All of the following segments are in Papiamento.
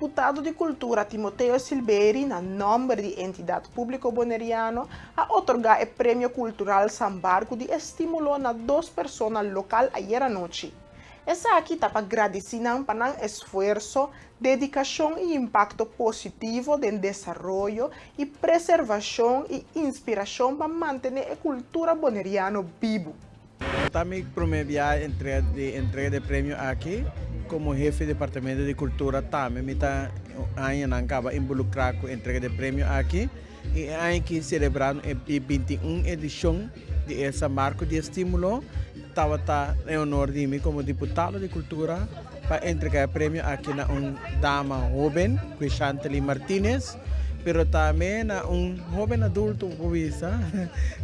Diputado di Kultura Timoteo Silveri na nòmber di Entidat Públiko Boneriano a otorgá e Premio Kultural San Barku di Estímulo na dos persona lokal ayera nochi. Esaki ta pa gradisí nan pa nan esfuerso, dedikashon i impakto positivo den desaroyo i preservashon i inspirashon pa mantené e kultura boneriano bibu. Ta mi prome bia entrega di entrega di e premio aki. Komo hefe di departamento di kultura tambe mi ta añanan kaba involukrá ku entrega di e premio aki. I e aña aki selebrando e di 21 edishon di e San Marco di Estímulo. Tabata e honor di mi komo diputado di kultura pa entrega e premio aki na un dama hoben, ku e Chantelie Martinez, pero tambe na un hoben adulto por bisa,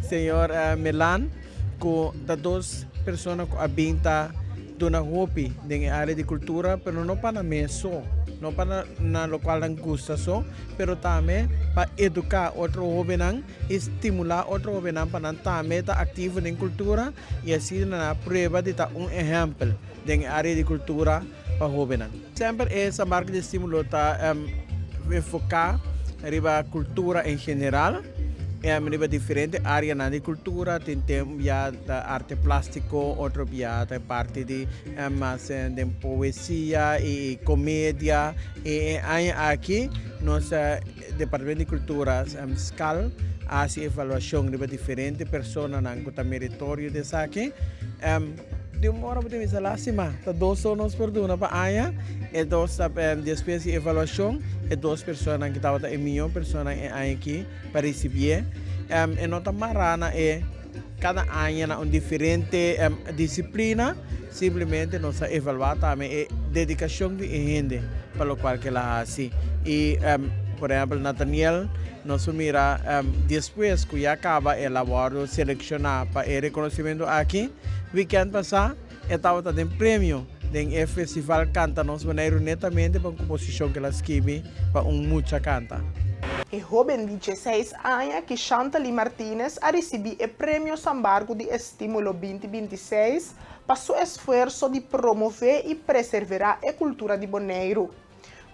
señor Melan. Ku ta dos persona ku a bin ta duna hopi den e área di kultura, pero no pa nan mes so, no pa nan lokual nan gusta so, pero tambe pa eduká otro hóbennan i stimulá otro hóbennan pa nan tambe ta aktivo den kultura i asina nan a prueba di ta un ehèmpel den e área di kultura pa hóbennan. Semper e San Marko di Estímulo ta enfoká riba kultura en general. Riba diferente areanan di kultura, tin tem bia ta arte plástiko, otro bia ta e parti di mas den poesia i komedia. I e aña aki nos Departamento di Kultura, skal, a hasi evaluashon riba diferente personanan ku ta meritorio di esaki. Di un ora bo ta bisa lastima, ta dos so nos por duna pa aña, e dos ta despues di evaluashon e dos personanan ki tabata e mihó personanan e aña aki pa risibié. E no ta mará na e kada aña na un diferente disiplina, simplemente nos ta evaluá tambe e dedikashon di e hende pa lokual ke el a hasi. I por ehèmpel Nathaniel nos a mira despues ku ya kaba el a wòrdu selekshoná pa e rekonosimentu aki. Weekend pasá e tabata den premio den e festival Canta Nos Boneiru netamente pa un komposishon ku el a skibi pa un mucha kanta. E hóben di dieseis aña Kishantaly Martinez a risibí e Premio San Barku di Estímulo binti 26 pa su esfuerso di promové i preserverá e kultura di Boneiru.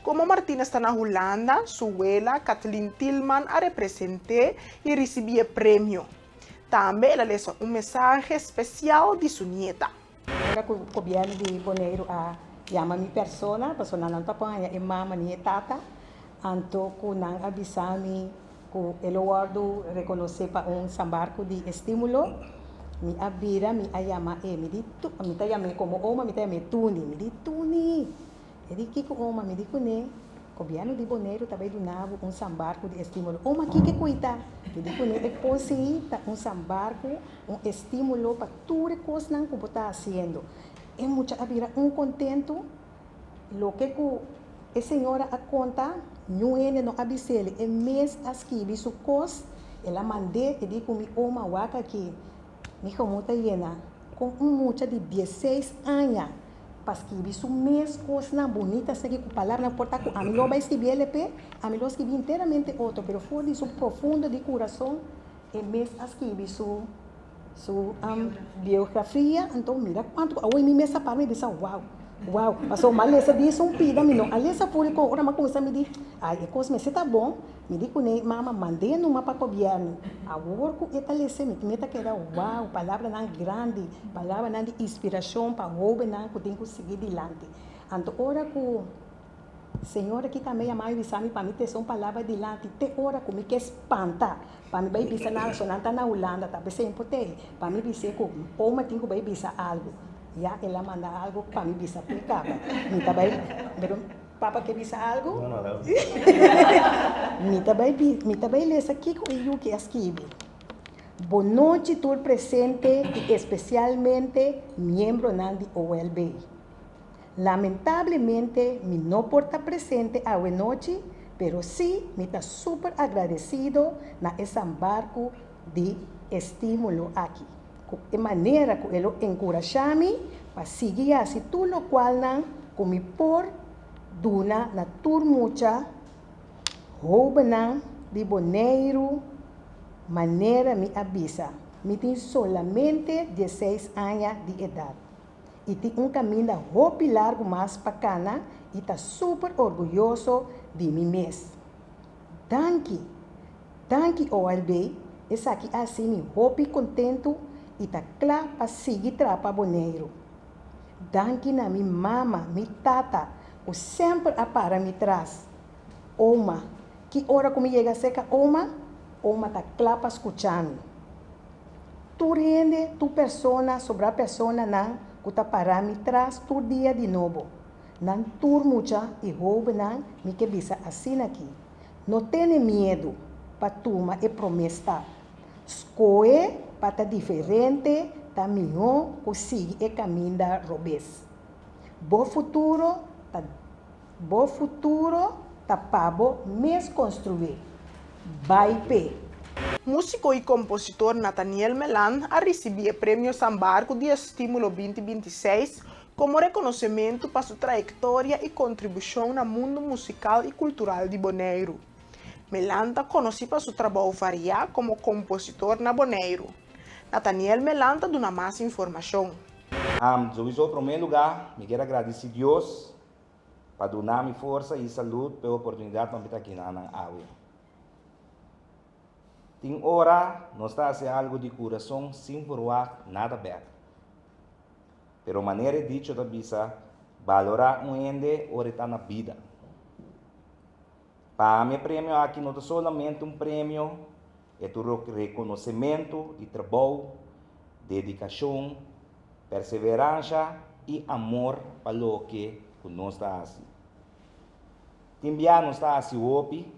Komo Martinez ta na Hulanda, su wela Kathleen Tilman a represent'é i risibí e premio. Tambe el a lesa un mensahe spesial di su nieta. Ora ku gobièrnu di Boneiru a yama mi persona, pasobra nan no ta por haña e mama ni e tata, anto ku nan a bisa mi ku e lo wòrdu rekonosé pa un sambarku di estímulo, mi a bira, mi a yama e, mi di, mi ta yam'é komo oma, mi ta yam'é Tuni, mi di, Tuni! E di, Kiko oma? Mi di kuné, Gobièrnu di Boneiru ta bai duna bo un sambarku di estímulo. Oma, kiko e kuita? Mi di kuné, E kos ei ta un sambarku, un estímulo pa tur e kosnan ku bo ta hasiendo. E mucha a bira un kontentu. Loke ku e señora a konta, niun hende no a bis'el. E mes a skibi su kos, el a mand'é. E di ku mi, Oma, wak aki, mi gemoed ta yena kon un mucha di dieseis aña Pa skibi su mes kosnan bunita esaki ku palabranan por ta ku ami lo bai skibi LP, ami lo skibi enteramente otro, pero for di su profundo di kurason e mes a skibi su su biografia, anto mira kuantu ku awor mi mes a para mi bisa wow, wow, pasobra mi a lesa di esun pida mi no a lesa ful kon ora mi a kuminsá mi di ai e kos mester ta bon. Mi di kuné, Mama, mand'é numa pa gobièrnu. Awor ku e ta lese, mi ta keda wow, palabranan grandi, palabranan di inspirashon pa hóbennan ku tin ku sigui dilanti. Anto ora ku Señor aki tambe yama mi bisa mi pa mi tese un palabra dilanti te ora ku mi ke spanta pa mi bai bisa nan, so nan ta na Hulanda, ta p'esei por tei, pa mi bis'é ku oma tin ku bai bisa algu. Ya el a manda algu pa mi bisa p'e kaba. Mi ta bai, pero. Papa ke bisa algu? No, no, no. Mi ta bai bi, mi ta bai lesa kiko e yu ke a skibi. Bonochi tur presente i espesialmente miembronan di OLB. Lamentablemente mi no por ta presente awe nochi, pero sí mi ta super agradesido na e sambarku di estímulo aki. Ku e manera ku e lo enkurashá mi pa sigui hasi tur lokualnan ku mi por duna na tur mucha hóbennan di Boneiru, manera mi a bisa, mi tin solamente dieseis aña di edat i tin un kaminda hopi largu mas pa kana. i ta super orguyoso di mi mes. Danki! Danki OLB, esaki a hasi mi hopi kontentu i ta kla pa sigui traha pa Boneiru. Danki na mi mama, mi tata, ku semper a para mi tras. Oma, ki ora ku mi yega serka oma, oma ta kla pa skucha mi. Tur hende, tur persona, sobrá personanan ku ta para mi tras tur dia di nobo. Nan tur mucha i hóbennan mi ke bisa asin'aki, No tene miedu pa tuma e promé stap. Skohe pa ta diferente ta mihó ku sigui e kaminda robes. Bo futuro ta bo futuro ta pa bo mes konstruí. Bai p'e! Músiko i kompositor Nathaniel Melan a risibí e Premio San Barku di Estímulo 2026 komo rekonosementu pa su trayektoria i kontribushon na mundu musikal i kultural di Boneiru. Melan ta konosí pa su trabou variá komo kompositor na Boneiru. Nathaniel Melan ta duna mas informashon. Souiso promé lugá mi kier a gradisí Dios pa duna mi forsa i salud pa e oportunidat pa mi ta aki nan awe. Tin ora nos ta hasi algu di kurason sin ferwagt nada bèk. Pero manera e dicho ta bisa, balorá un hende ora e ta na bida. Pa mi e premio aki no ta solamente un premio, e ta un rekonosementu di trabou, dedikashon, perseveransha i amor pa loke ku nos ta hasi. Tin bia nos ta hasi hopi,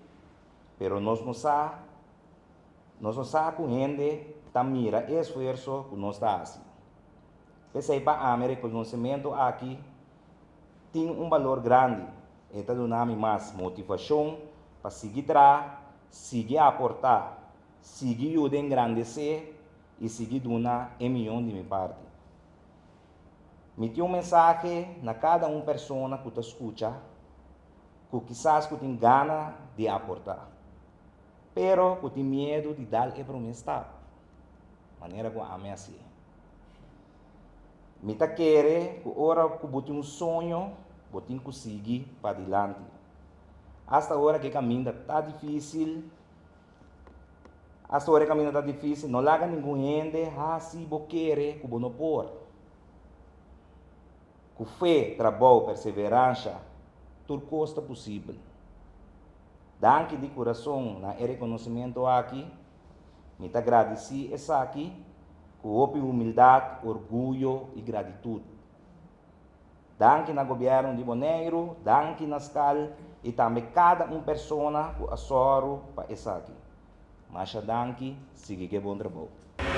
pero nos no sa, nos no sa ku hende ta mira e esfuerso ku nos ta hasi. P'esei pa ami rekonosementu aki tin un balor grandi. E ta duna mi mas motivashon pa sigui traha, sigui aportá, sigui yuda engrandesé i sigui duna e mion di mi parti. Mi tin un mensahe na kada un persona ku ta skucha ku kisas ku tin gana di aportá, pero ku tin miedu di dal e promé stap, manera ku ami hasié. Mi ta kere ku ora ku bo tin un soño, bo tin ku sigui padilanti. Asta ora ku e kaminda ta difísil, asta ora e kaminda ta difísil, no laga ningun hende hasi bo kere ku bo no por. Ku fe, trabou, perseveransha, tur kos ta posibel. Danki di kurason na e rekonosementu aki. Mi ta gradisí esaki ku hopi humildat, orguyo i gratitut. Danki na gobièrnu di Boneiru, danki na skal i tambe kada un persona ku a sòru pa esaki. Masha danki, sigui ku e bon trabou.